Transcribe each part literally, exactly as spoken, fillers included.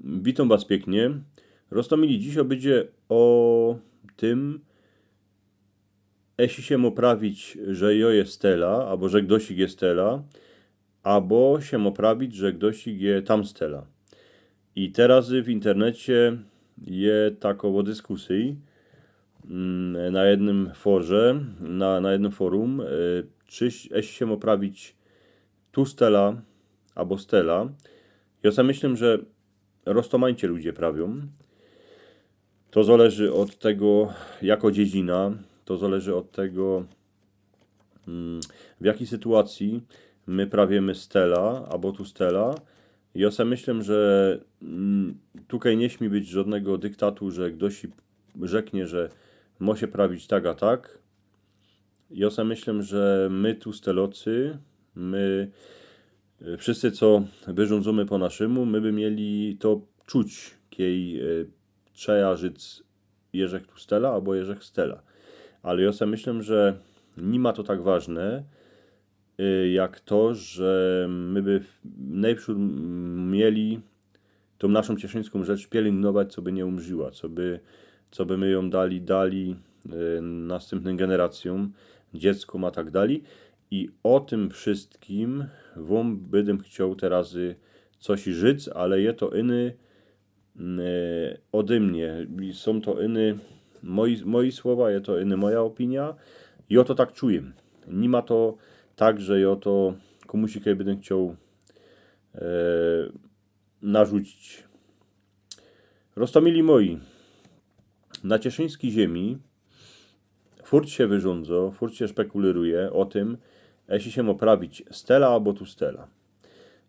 Witōm was piyknie. Roztōmili, dzisiŏ bydzie ô tym, jeśli sie mŏ prawić, że jŏ je z tela, abo że gdoś je z tela, abo sie mŏ prawić, że gdoś je tam z tela. I teroz w internecie je takŏ dyskusyjŏ, mm, na jednym forze, na, na jednym forum, e, czy, jeśli sie mŏ prawić tu z tela, abo z tela. Jŏ se myślã, że roztōmajcie ludzie prawiōm. To zŏleży ôd tego, jakŏ dziedzina, to zŏleży ôd tego, mm, w jakij sytuacyji my prawiōmy z tela, abo tu z tela. Jŏ se myślã, że, mm, tukej niy śmie być żŏdnego dyktatu, że gdoś ci rzeknie, że mŏ sie prawić tak a tak. Jŏ se myślã, że my tu z telocy, my, e, wszyscy, co wyrządzōmy po naszymu, my by mieli to czuć, kej, e, trzeba rzec, jeżech tu z tela, abo jeżech z tela. Ale jŏ se myślã, że niy ma to tak ważne, e, jak to, że my by w-, nojprzōd mieli tōm naszōm cieszyńską rzecz pielyngować, co by niy umrzała, co by, co by my jōm dali, dali, e, nastympnym generacyjōm, dzieckōm a tak dali. I ô tym wszyjskim wōm bydym chcioł teroz, e, coś rzec, ale je to iny, mm, e, ôdy mie. I sōm to iny moje, moje słowa, je to iny moja ôpinijo. I jŏ to tak czujã. Niy ma to tak, że jŏ to kōmuś kej bydym chcioł, e, narzucić. Roztōmili moji, na cieszyńskij ziymie furt sie wyrządzo, furt sie szpekulyruje ô tym, jeśli sie mŏ prawić z tela abo tu z tela.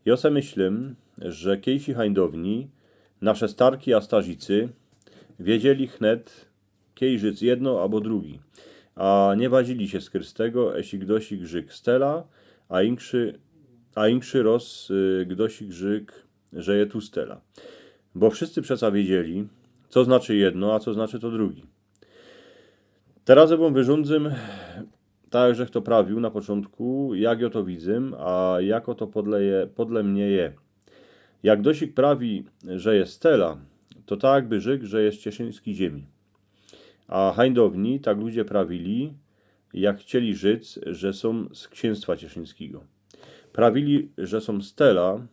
Jŏ se myślã, że kejsi hańdowni, nasze starki a starzicy wiedzieli chnet, kej rzec jedno abo drugi. A niy wadzili sie skōrz tego, jeśli gdoś ich rzek z tela, a inszy, a inszy roz, y, gdoś ich rzek, że je tu z tela. Bo wszyscy przeca wiedzieli, co znaczy jedno, a co znaczy to drugi. Teroz jŏ wōm wyrządzã, tak żech to prawiōł na poczōntku, jak jŏ to widzã, a jako to podle je, podle mie je. Jak gdoś prawi, że je z tela, to tak by rzek, że je z cieszyńskij ziymie. A hańdowni tak ludzie prawili, jak chcieli rzec, że sōm z księstwa cieszyńskigo. Prawili, że sōm z tela,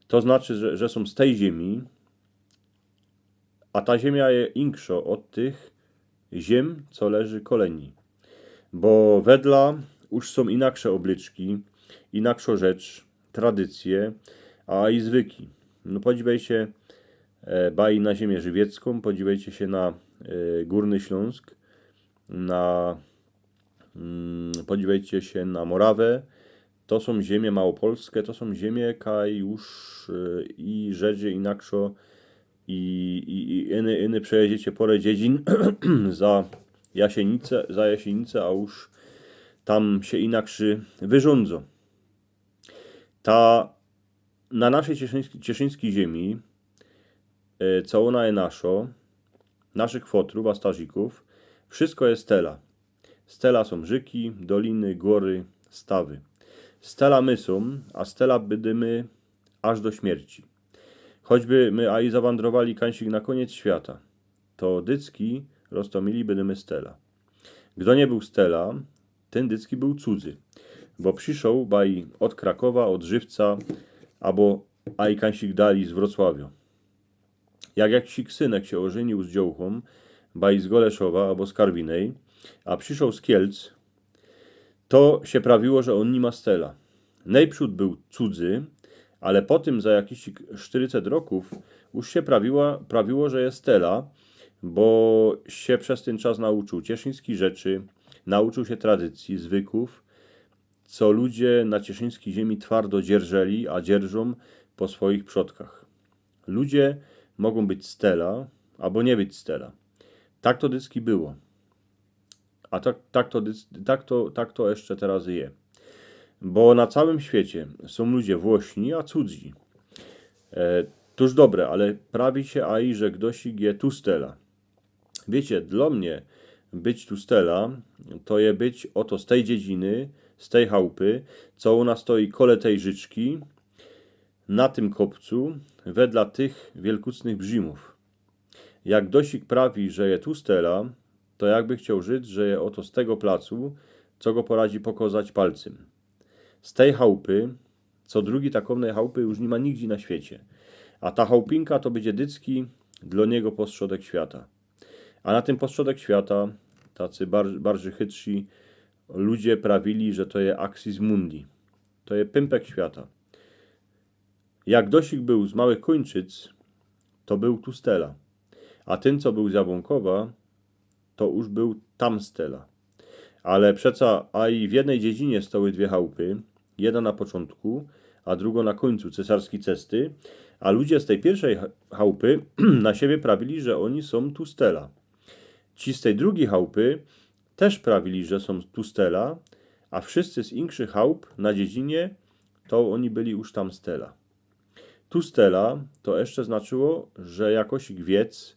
to znaczy, że, że sōm z tyj ziymie, a ta ziymia je inkszŏ ôd tych ziymi, co leży kole nij. Bo wedla już sōm inaksze ôblyczki, inaksze rzecz, tradycje, a i zwyki. No, podziwejcie, e, baj na ziymia żywiecką, podziwejcie sie na, e, Gōrny Ślōnsk, na, mm, podziwejcie sie na Morawã. To sōm ziymie małopolske, to sōm ziymie, kaj już, e, i rzecz je inakszŏ, i, i, i iny, iny przejedziecie pŏrã dziedzin za Jasienice, za Jasienice, a już tam sie inakszy wyrządzo. Ta, na naszyj cieszyńsk-, cieszyńskij ziymie, e, co ôna je naszŏ, naszych fotrōw a starzikōw, wszysko je z tela. Z tela sōm rzyki, doliny, gōry, stawy. Z tela my sōm, a z tela bydymy aż do śmierci. Choćby my aj zawandrowali kańsik na kōniec świata, to dycki roztōmili bydymy z tela. Gdo niy bōł z tela, tyn dycki bōł cudzy, bo przyszoł baj ôd Krakowa, ôd Żywca, abo aj kańsik dali z Wrocławiŏ. Jak jaksik synek sie ôżyniōł z dziołchōm, baj z Goleszowa abo z Karwinej, a przyszoł z Kielc, to sie prawiło, że ôn niy ma z tela. Nojprzōd bōł cudzy, ale potym za jakiś sztyrycet rokōw już sie prawiła, prawiło, że je z tela, bo sie przez tyn czas nauczōł cieszyńskij rzeczy, nauczōł sie tradycyje, zwykōw, co ludzie na cieszyńskij ziymie twardo dzierżyli, a dzierżōm po swoich przodkach. Ludzie mogōm być z tela, abo niy być z tela. Tak to dycki było. A tak, tak to dyc-, tak to, tak to jeszcze teroz je. Bo na cołkym świecie sōm ludzie włośni, a cudzy. E, tōż dobre, ale prawi sie aj, że gdoś je tu z tela. Wiycie, dlō mie być tu z tela, to je być ôto z tyj dziedziny, z tyj chałpy, co ôna stoi kole tyj rzyczki, na tym kopcu wedla tych wielkucnych brzimōw. Jak dosik prawi, że je tu stela, to jakby chcioł żyć, że je ôto z tego placu, co go poradzi pokozać palcym. Z tej chałpy, co drugi takownej chałpy już ni ma nigdzie na świecie. A ta chałpinka to bydzie dycki dlo niego postrzodek świata. A na tym postrzodek świata tacy bar bardziej chytrzi ludzie prawili, że to je axis mundi. To je pympek świata. Jak dosik bōł z Małych Kōńczyc, to bōł tu stela. A tyn, co bōł z Jabłōnkowa, to już bōł tam stela. Ale przeca, a i w jednej dziedzinie stoły dwie chałpy, jedna na poczōntku, a drugo na kōńcu cesarski cesty, a ludzie z tej piyrszej cha- chałpy na siebie prawili, że ôni sōm tu stela. Ci z tej drugij chałpy tyż prawili, że sōm tu stela, a wszyscy z inkszych chałp na dziedzinie, to ôni byli już tam stela. Tu stela to jeszcze znaczyło, że jakosik wiec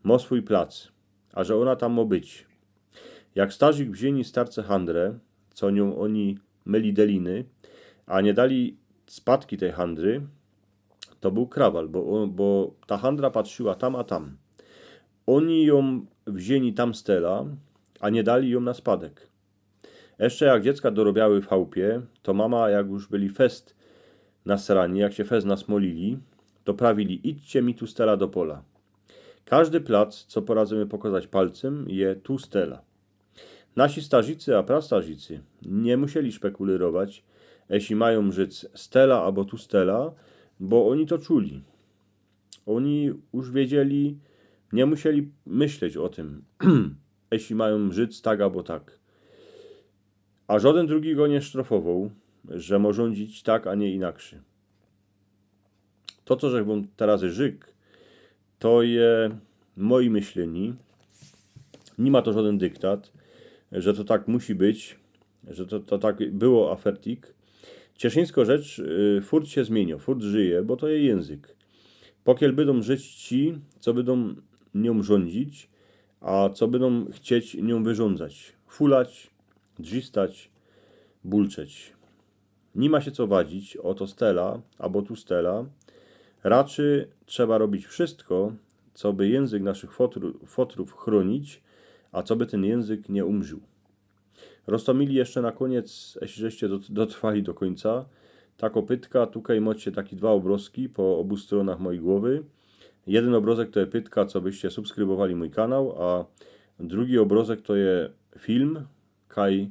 mo swōj plac, a że ôna tam mo być. Jak starzik wziyni starce handrę, co niōm ôni myli deliny, a niy dali spadki tej handry, to bōł krawal, bo, bo ta handra patrziła tam, a tam. Ôni jōm wziyni tam stela, a niy dali jōm na spadek. Jeszcze jak dziecka dorobiały w chałpie, to mama, jak już byli fest nasrani, jak sie fest nasmolili, to prawili: „Idźcie mi tu stela do pola”. Kożdy plac, co poradzymy pokozać palcym, je tu stela. Nasi starzicy a prastarzicy niy musieli szpekulyrować, jeśli majōm żyć stela abo tu stela, bo ôni to czuli. Ôni już wiedzieli, niy musieli myśleć ô tym, jeśli majōm żyć tak abo tak. A żodyn drugi go niy sztrofowoł, że mo rzōndzić tak, a niy inaksy. To, co żech wōm teroz rzyk, to je moje myślynie. Niy ma to żodyn dyktat, że to tak musi być, że to, to tak było, a fertik. Cieszyńsko rzecz y, furt sie zmiynio, furt żyje, bo to je jynzyk. Pokiel bydōm żyć ci, co bydōm niōm rzōndzić, a co bydōm chcieć niōm wyrzōndzać, fulać, drzistać, bulczeć. Niy ma sie co wadzić ô to stela abo tu stela. Raczy trzeba robić wszysko, co by jynzyk naszych fotrōw, fotrōw chrōnić, a co by tyn jynzyk niy umrził. Roztomili jeszcze na kōniec, jeśli żeście dot- dotrwali do kōńca, ta kopytka, tukej mocie taki dwa ôbrozki po ôbu strōnach mojij głowy. Jedyn ôbrozek to je pytka, co byście subskrybowali mōj kanał, a drugi ôbrozek to je film, kaj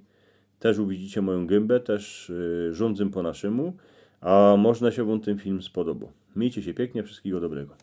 tyż uwidzicie mojōm gymba, tyż y, rzōndzym po naszymu, a może sie wōm tyn film spodobo. Miejcie sie piyknie, wszyskigo dobrego.